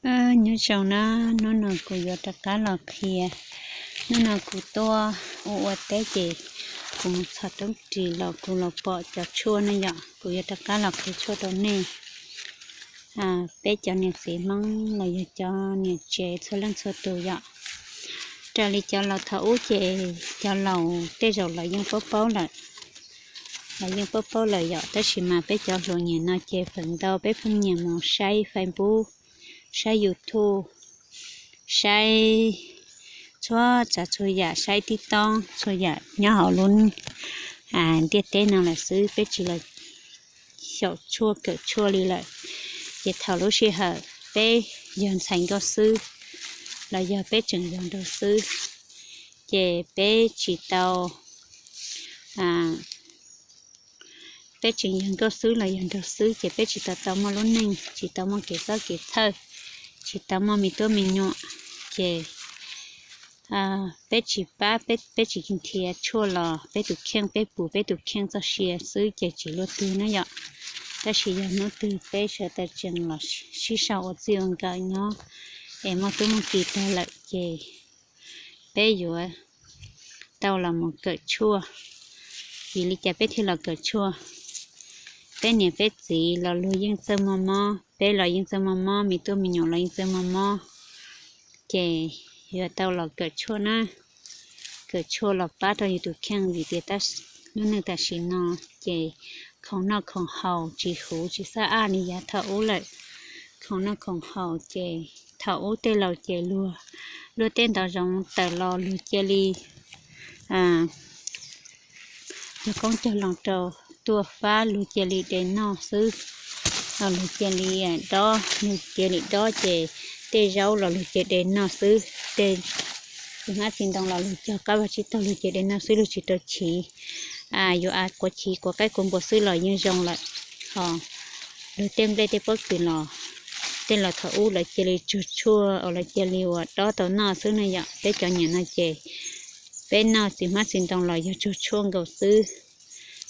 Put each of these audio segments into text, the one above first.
Nyob zoo na, hnub no kuv yuav rov qab los qhia. Hnub no kuv tuaj ua ua teb ces kuv mus txhos roob ris los kuv los pom cov tshuaj ne yom, kuv yuav rov qab los qhia tshuaj rau nej. Peb cov niam txiv Hmoob los yog cov niam tsev txhua leej txhua tus yom, raws li cov laus thaum ub ces cov laus tej zaum los yeej paub paub lawm, los yeej paub paub lawm yom, tab sis mas peb cov hluas nyiam no ces feem ntau peb pheej nyiam mus saib Facebook, saib YouTube, saib txhua tsav txhua yam, saib TikTok, txhua yam nyob hauv lub ntiaj teb no lawm xwb, peb tsis los xyaum tshuaj kawm tshuaj li lawm. Ces thaum lub sij hawm peb yog ntxhais nkauj xwb los yog peb tseem yog nraug xwb, ces peb tsis tau, peb tseem yog nkauj xwb los yog nraug xwb ces peb tsis tau tau muaj lub neej, tsis tau muaj kev txob kev txhawj, tsis tau muaj me tub me nyuam, ces peb tsis pab, peb tsis nrhiav tshuaj los peb tus kheej peb pum peb tus kheej txoj sia xwb ces tsis luaj twg na yom. Tab sis yog hnub twg peb sawv daws tseem los sib sau ua txij ua nkawm nyob es muaj tub muaj ki tag lawm ces peb yuav tau los mus kawm tshuaj. Vim li cas peb thiaj los kawm tshuaj? Peb niam peb txiv los luag yeej txawj muaj mob, peb los yeej txawj muaj mob, me tub me nyuam los yeej txawj muaj mob, ces yuav tau los kawm tshuaj na. Kawm tshuaj los pab rau yus tus kheej vim tias lub neej tam sim no ces khoom noj khoom haus tsis huv tsis xab aj li yav thaum ub lawm. Khoom noj khoom haus ces thaum ub tej laus ces luag luag tej ntov zoov tawm los luag cia li cog qoob cog loo rau tuaj fab luag cia li de noj xwb, los luag cia li dob, luag cia li dob ces tej zaub los luag cia de noj xwb, tej txiv hmab txiv ntoo los luag cog qab vag tsib taug luag cia de noj xwb, luag tsis rau chiv. Yuav av quav chiv quav qaib quav npua xwb los yeej zoo lawm. Ho luag tej nplej tej pob kws los tej laus thaum ub lawv cia li tsug tshuaj uas lawv cia li ua dob tau noj xwb ne yom. Peb cov niam no ces peb noj txiv hmab txiv ntoo los yog tsug tshuaj nkaus xwb,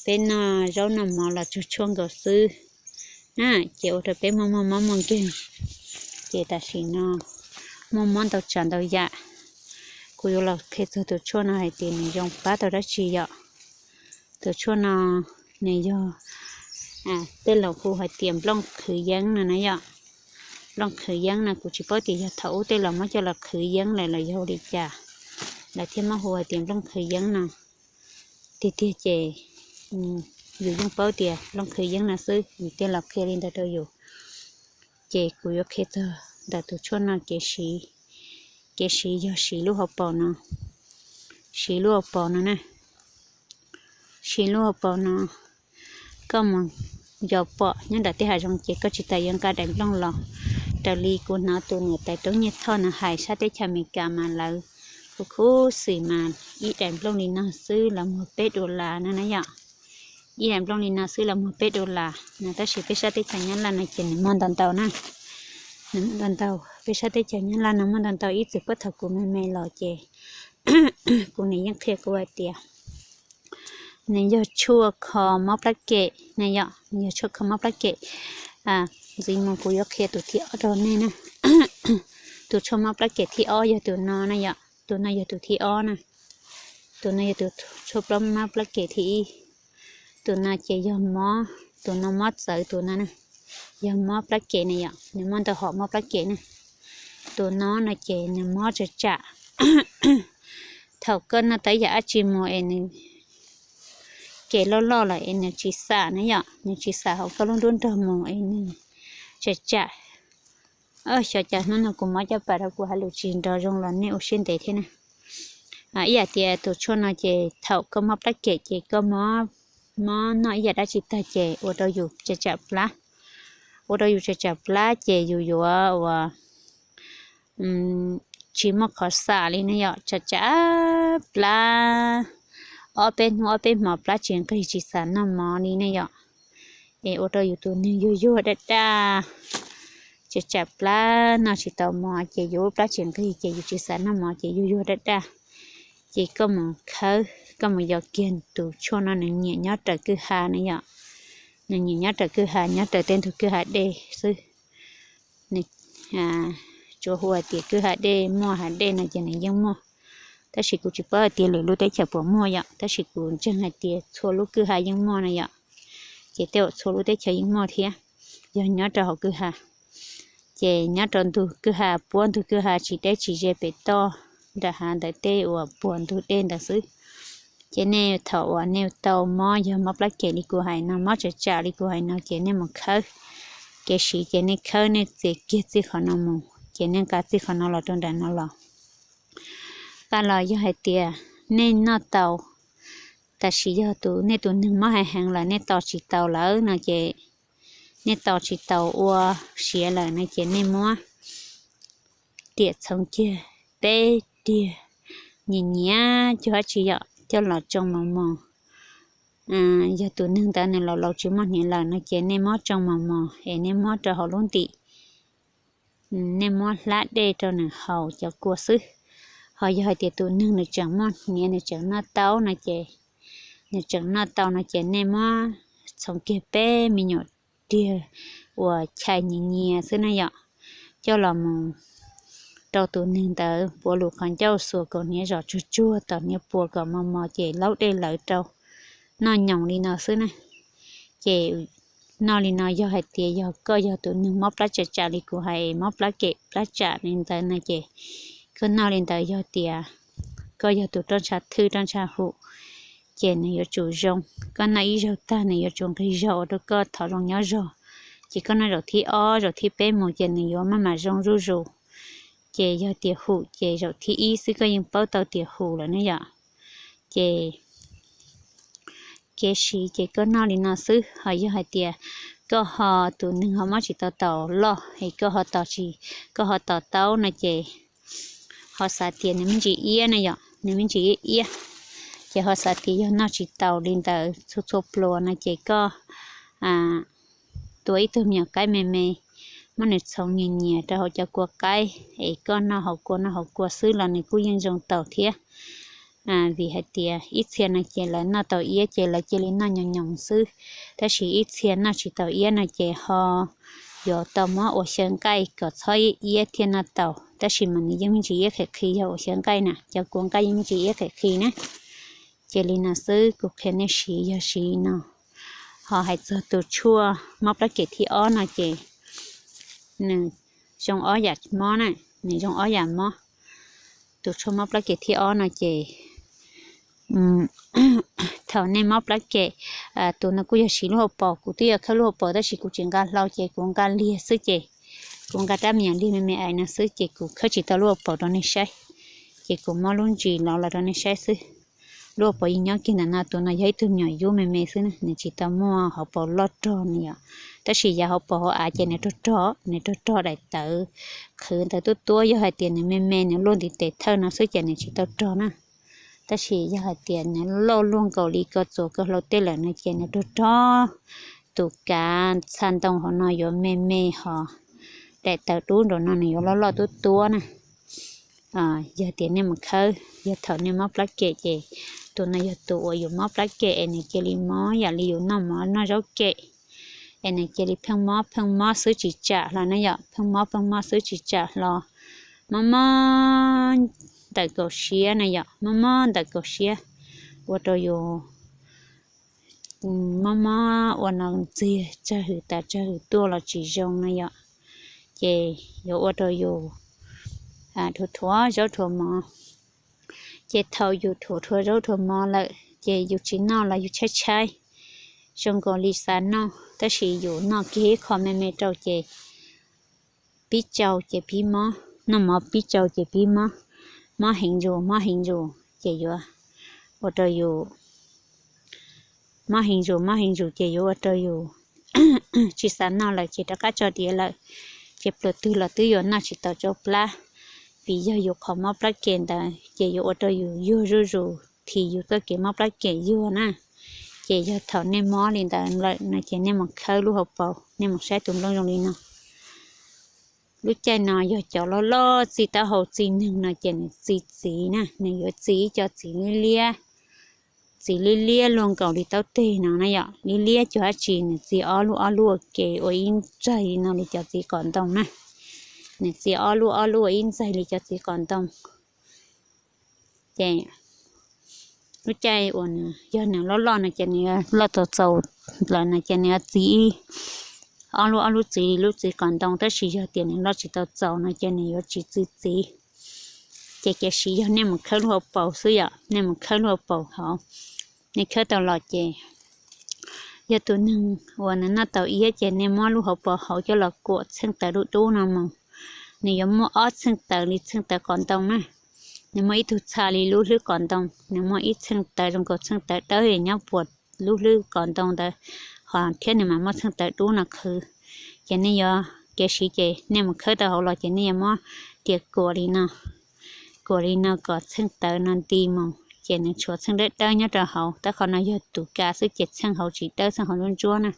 peb noj zaub noj mov los tsug tshuaj nkaus xwb na, ces ua rau peb muaj muaj mob muaj nkeeg, ces tam sim no muaj mob ntau tsav ntau yam. Kuv yuav los qhia txog tus tshuaj no hais tias nws zoo pab tau dab tsi yom. Tus tshuaj no nws yog tej laus hu hais tias nplooj qhwv yeeb no na yom. Nplooj qhwv yeeb no kuv tsis paub tias yog thaum ub tej laus muab coj los qhwv yeeb lawm los yog ua li cas lawv thiaj muab hu hais tias nplooj qhwv yeeb no. Tiag tiag ces yus yeej paub tias nplooj qhwv yeeb no xwb, yus thiaj los qhia li ntawd rau yus. Ces kuv yuav qhia txog ntawm tus tshuaj no kev siv. Kev siv yog siv lub hauv paus no, siv lub hauv paus no na, siv lub hauv paus no. Koj mus yos pom nyob nram tej hav zoov ces koj tsis tas yuav nqa daim nplooj los. Raws li kuv hnov tus niam tais Roob Nyiaj Thoj no hais, sab teb chaws Amelikas mas lawv khuv khuv xim mas ib daim nplooj li no xwb los muag peb dollar no na yom. Ib daim nplooj li no xwb los muag peb dollar no, tab sis peb sab teb chaws Nyab Laj no ces nws muaj ntau ntau na. Nws muaj ntau ntau, peb sab teb chaws Nyab Laj no muaj ntau ntau, ib txwm puag thaum kuv me me los ces kuv niam yeej qhia kuv hais tias nws yog tshuaj kho mob plab kem na yom, nws yog tshuaj kho mob plab kem. Ntxiv mus kuv yuav qhia tus thib ob rau nej na. Tus tshuaj mob plab kem thib ob yog tus no na yom, tus no yog tus thib ob na. Tus no yog tus tshuaj mob plab kem thib ib. Tus no ces yog mob, tus no mob txawv tus no na, yog mob plab kem na yom, nws muaj ntau hom mob plab kem na. Tus no no ces nws mob tsam tsam. Thaum koj noj tau yam dab tsi mus es nws kem loj loj lawm es nws tsis xam na yom, nws tsis xam hauv koj lub nruab nrog mus es nws tsam tsam. Xyov cas hnub no kuv mob caj pas rau kuv hais lus tsis nrov zoo los nej ua siab ntev thiab na. Ib yam tias tus tshuaj no ces thaum koj mob plab kem ces koj mob noj ib yam dab tsi tag ces ua rau yus tsam tsam plab, ua rau yus tsam tsam plab ces yus yuav ua tsis muaj qhov xam li ne yom, tsam tsam plab, ob peb hnub ob peb hmo plab tsis nqig tsis xam noj mov li ne yom. Es ua rau yus tus neeg yuag yuag daj daj, tsam tsam plab noj tsis tau mov ces yus lub plab tsis nqig ces yus tsis xam noj mov ces yuag yuag daj daj. Ces koj mus khawb, koj mus yos kiag tus tshuaj no, nws nyiam nyob raws kwj ha ne yom. Nws nyiam nyob raws kwj ha, nyob raws tej ntug kwj ha dej xwb. Nws tsuas hu hais tias kwj ha dej muaj ha dej no ces nws yeej muaj. Tab sis kuv tsis paub hais tias lwm lub teb chaws puas muaj yom, tab sis kuv ntseeg hais tias txhua lub kwj ha yeej muaj no yom. Ces tej zaum txhua lub teb chaws yeej muaj thiab. Yog nyob rau hauv kwj ha, ces nyob rau ntug kwj ha, puab ntug kwj ha tsis deb tsis ze pem toj, nram hav ntawd tej uas puag ntug dej ntawd xwb. Ces nej thaum uas nej tau mob, yog mob plab kem li kuv hais no, mob tsam tsam li kuv hais no ces nej mus khawb kev siv, ces nej khawb nej txiav kiag txij qhov no mus, ces nej nqa txij qhov no los rau nram no los. Nqa los yog hais tias nej noj tau, tab sis yog tus nej tus neeg mob heev heev lawm nej tos tsis tau lawm no ces, nej tos tsis tau ua siav lawm no ces nej muab riam txhoov kiag peb diag, nyias nyias cuag dab tsi yom, coj los tsoo mos mos. Yog tus neeg ntawd nws laus laus tsis muaj hniav lawm no ces nej muab tsoo mos mos es nej muab rau hauv lub ntim, nej muab hlab dej rau nws haus cov kua xwb. Ho yog hais tias tus neeg nws tseem muaj hniav nws tseem noj tau no ces, nws tseem noj tau no ces nej muab txhoov kiag peb me nyuam diag uas chais nyias nyias xwb na yom, coj los mus rau tus neeg ntawd puav lus qhov ncauj xuas kaus hniav zos tsuag tsuag tom hniav puas kom mos mos ces laub dej lawv rau, noj nyoos li no xwb na. Ces noj li no yog hais tias yog koj yog tus neeg mob plab tsam tsam li kuv hais, mob plab kem plab tsam li ntawd no ces koj noj li ntawd yog tias koj yog tus roj ntsha thwj roj ntsha hum ces nws yuav tsum zoo. Koj noj ib zaug tag nws yuav tsum nqis zog ua rau koj thov zoo nyob zog. Ces koj noj zaum thib ob zaum thib peb mus ces nws yuav maj mam zoo zuj zus. Ces yog tias hum ces zaum thib ib xwb koj yeej paub tau tias hum lawm ne yom. Ces kev siv ces koj noj li no xwb. Ho yog hais tias koj ho tus neeg ho mob tsis tau taus loj es koj ho tos tsis, koj ho tos taub no ces ho xav tias nws me ntsis iab na yom, nws me ntsis iab iab, ces ho xav tias yog noj tsis taus li ntawd txhua txhua pluas no ces koj tua ib tug me nyuam qaib me me, muab nws txhoov nyias nyias rau hauv cov kua qaib es koj noj hauv kua noj hauv kua xwb los nws kuj yeej zoo taus thiab. Vim hais tias ib txhia no ces lawv noj tau iab ces lawv cia li noj nyoos nyoos xwb, tab sis ib txhia noj tsis tau iab no ces ho yuav tau muab ua xyaw nqaij kom txhob iab thiaj noj tau, tab sis mas nws yeej me ntsis iab qhis qhi yog ua xyaw nqaij na, cov kua nqaij yeej me ntsis iab qhis qhi na. Ces li no xwb kuv qhia nej siv yog siv li no. Ho hais txog tus tshuaj mob plab kem thib ob no ces nws zoo ob yam mob na, nws zoo ob yam mob. Tus tshuaj mob plab kem thib ob no ces thaum nej mob plab kem, tus no kuj yog siv lub hauv paus, kuv twb yog khawb lub hauv paus tab sis kuv tsis nqa hlau ces kuv nqa liag xwb ces, kuv nqa rab me nyuam liag me me ais no xwb ces kuv khawb tsis tau lub hauv paus rau nej saib. Ces kuv muab lub ntsis los los rau nej saib xwb. Lub hauv paus yeej nyob kiag ntawm no, tus no yog ib tug me nyuam yub me me xwb na, nws tsis tau muaj hauv paus loj rog na yom. Tab sis yav hauv paus hauv av ces nws rog rog, nws rog rog daim tawv qhwv ntawd tuab tuab, yog hais tias nws me me nws luaj ntiv tes thawj no xwb ces nws tsis tau rog na. Tab sis yog hais tias nws loj luaj nkaus li koj txuas koj hlau tej lawm no ces nws rog rog, tus kav txha ntoo hauv no yuav me me ho daim tawv dub nraum no nws yuav loj loj tuab tuab na. Yog tias nej mus khawb, yog thaum nej mob plab kem ces tus no yog tus uas yus mob plab kem es nws cia li mob yam li yus noj mov noj zaub kem, es nws cia li pheej mob pheej mob xwb tsis tsam hlo na yom, pheej mob pheej mob xwb tsis tsam hlo. Mob mob ntawm kaum siab na yom, mob mob ntawm kaum siab, ua rau yus mob mob ua no ntxiag, tsag hwm tas tsag hwm tuaj los tsis zoo na yom. Ces yuav ua rau yus dhuav dhuav zaub dhuav mov. Ces thaum yus dhuav dhuav zaub dhuav mov lawm ces yus tsis noj los yus tshaib tshaib, zoo nkaus li xav noj tab sis yus noj kiag ib qho me me rau ces pib tsau ces pib mob, noj mov pib tsau ces pib mob, mob heev zus mob heev zus ces yuav ua rau yus, mob heev zus mob heev zus ces yuav ua rau yus tsis xav noj lawm ces rov qab tso diav lawm. Ces pluas twg los twb yuav noj tsis tau tsau plab, vim yog yus qhov mob plab kem ntawd ces yuav ua rau yus yuag zuj zus, thim yus txoj kev mob plab kem yuag na. Ces yog thaum nej mob li ntawd lawm no ces nej mus khawb lub hauv paus, nej mus saib tus nplooj zoo li no. Lub caij no yog cov loj loj txi taub hau txi neeg no ces nws txi txiv na, nws yuav txi ib co txiv liab liab, txiv liab liab luaj nkaus li taub teg no na yom, liab liab cuag dab tsi, nws txi ob lub ob lub ua ke ua ib ntsais li no li cov txiv qos ntoo na. Nws txia ob lub ob lub ua ib ntxaig li cov txiv qos ntoo. Ces lub caij uas nws yog nws loj loj no ces nws loj txaus txaus lawm no ces nws yuav txiv ib ob lub ob lub txiv li lub txiv qos ntoo, tab sis yog tias nws loj tsis tau txaus no ces nws yuav tsis txi txiv. Ces kev siv yog nej mus khawb lub hauv paus xwb yom, nej mus khawb lub hauv paus hauv, nej khawb tau los ces yog tus neeg uas nws noj tau iab ces nej muab lub hauv paus hauv coj los kuam txheej tawv dub dub no mus. Nws yuav muaj ob txheej tawv li txheej tawv qos ntoo na. Nws muaj ib tug txha li lub hlwb qos ntoo, nws muaj ib txheej tawv zoo nkaus txheej tawv dawb nyob puag lub hlwb qos ntoo ntawd, ho thiab nws mam muaj txheej tawv dub no qhwv. Ces nej yuav kev siv ces nej mus khawb tau hauv los ces nej yuav muab tias kuam li no, kuam li no kom txheej tawv no nti mus ces nws tshuav txheej dawb dawb nyob rau hauv, tab qhov no yog tus kav xwb ces txheej hauv tsis dawb, txheej hauv ntsuab ntsuab na.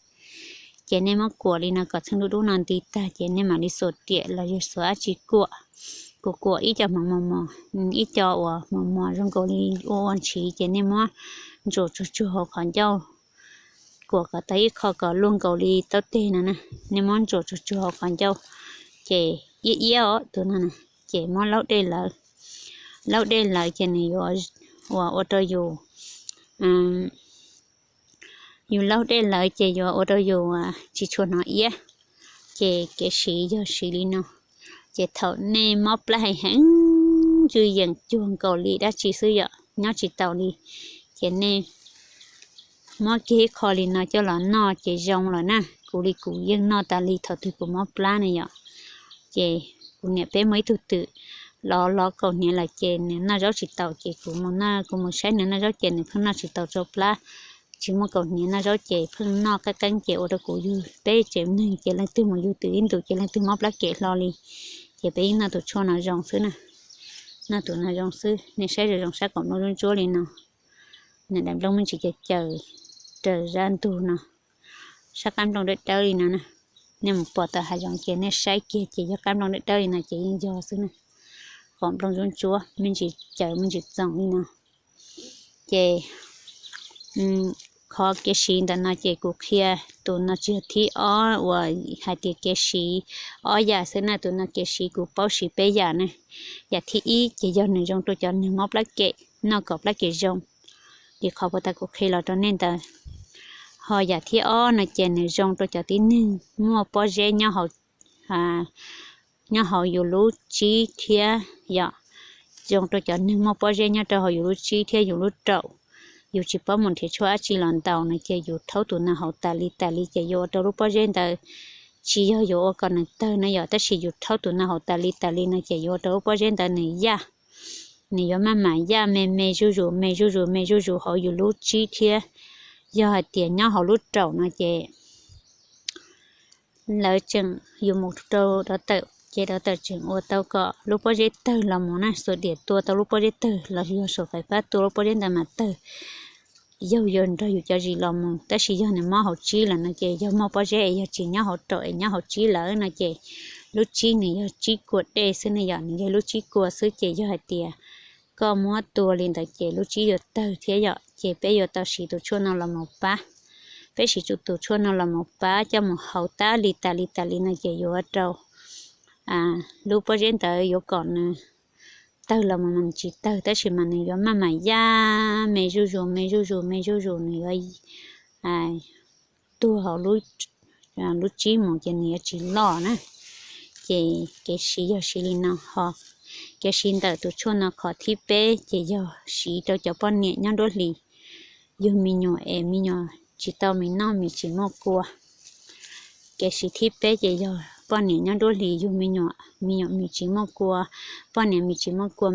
Ces nej muab kuam li no kom txheej dub dub no nti tag ces nej mam li xuas riam los yog xuas dab tsi kuam. Kuv kuam ib co hmoov mos mos, ib co uas mos mos zoo nkaus li ua ua ntshiv ces nej muab ntsuam tsuag tsuag hauv qhov ncauj. Kuam kom tau ib qho kom luaj nkaus li taub teg no na, nej muab ntsuam tsuag tsuag hauv qhov ncauj. Ces iab iab os tus no na, ces muab laub dej lawv. Laub dej lawv ces nws yuav ua rau yus, yus laub dej lawv ces yuav ua rau yus tsis tshua hnov iab. Ces kev siv yog siv li no. Ces thaum nej mob plab heev heev, ntswj yeem cuag nkaus li dab tsi xwb yom, nyob tsis taus li, ces nej muab kiag ib qho li no coj los noj ces zoo lawm na. Kuv li kuv yeej noj tas li thaum twg kuv mob plab ne yom. Ces kuv niam peb muaj ib tug twm los lov kaus hniav lawm ces nws noj zaub tsis taus ces kuv mus, kuv mus saib nws noj zaub ces nws pheej noj tsis taus tsau plab, tsis muaj kaus hniav noj zaub ces pheej noj qeeb qeeb ces ua rau kuv yug peb tsev neeg ces leej twg mus yug twm ib ntus ces leej twg mob plab kem hlo li. Ces peb yeej noj tus tshuaj no zoo xwb na. Noj tus no zoo xwb, nej saib zoo zoo sab qaum nplooj ntsuab ntsuab li no. Nws daim nplooj me ntsis caws caws raws zaj ntug no, sab qab nplooj dawb dawb li no na. Nej mus pom tau hav zoov ces nej saib kiag ces yog qab nplooj dawb dawb li no ces yeej yog xwb na. Qaum nplooj ntsuab ntsuab me ntsis caws me ntsis txoom li no. Ces qhov kev siv ntawm no ces kuv qhia tus no tsis yog thib ob uas hais tias kev siv ob yam xwb na, tus no kev siv kuv paub siv peb yam na. Yam thib ib ces yog nws zoo rau cov neeg mob plab kem, noj kom plab kem zoo, li qhov puag ta kuv qhia los rau nej ntawd. Ho yam thib ob no ces nws zoo rau cov tib neeg muaj pob zeb nyob hauv yus lub tsib thiab yom, zoo rau cov neeg muaj pob zeb nyob rau hauv yus lub tsib thiab yus lub raum. Yus tsis paub mus nrhiav tshuaj dab tsi los ntaus no ces yus rhaub tus no haus tas li tas li ces yuav ua rau lub pob zeb ntawd, tsis yog yuav ua kom nws tawg no yom, tab sis yus rhaub tus no haus tas li tas li no ces yuav ua rau lub pob zeb ntawd nws yaj, nws yuav maj mam yaj me me zuj zus me zuj zus me zuj zus hauv yus lub tsib thiab yog hais tias nyob hauv lub raum no ces lawv tseem, yus mus rau dov tawm ces dov tawm tseem ua tau kom lub pob zeb tawg los mus na, xuas diam tua tau lub pob zeb tawg los yog xuas fais fab tua lub pob zeb ntawd mas tawg, yaug yuav nrog yus cov zis los mus. Tab sis yog nws mob hauv tsib lawm no ces yog muaj pob zeb es yog tsis nyob hauv raum es nyob hauv tsib lawm no ces lub tsib nws yog tsib kua dej xwb ne yom, nws yog lub tsib kua xwb ces yog hais tias koj muab tua li ntawd ces lub tsib yuav tawg thiab yom, ces peb yuav tau siv tus tshuaj no los mus pab. Peb siv tus tshuaj no los mus pab coj mus haus tas li tas li tas li no ces yuav ua rau lub pob zeb ntawd yuav kom nws tawg los mas nws tsis tawg tab sis mas nws yuav maj mam yaj me zuj zus me zuj zus me zuj zus, nws yuav tuag hauv lub tsib mus ces nws yuav tsis loj na. Ces kev siv yog siv li no ho. Kev siv ntawm tus tshuaj no qhov thib peb ces yog siv rau cov poj niam nyob nruab hlis, yug me nyuam es me nyuam tsis tau mis noj mis tsis muaj kua. Kev siv thib peb ces yog poj niam nyob nruab hlis yug me nyuam, me nyuam mis tsis muaj kua, poj niam mis tsis muaj kua,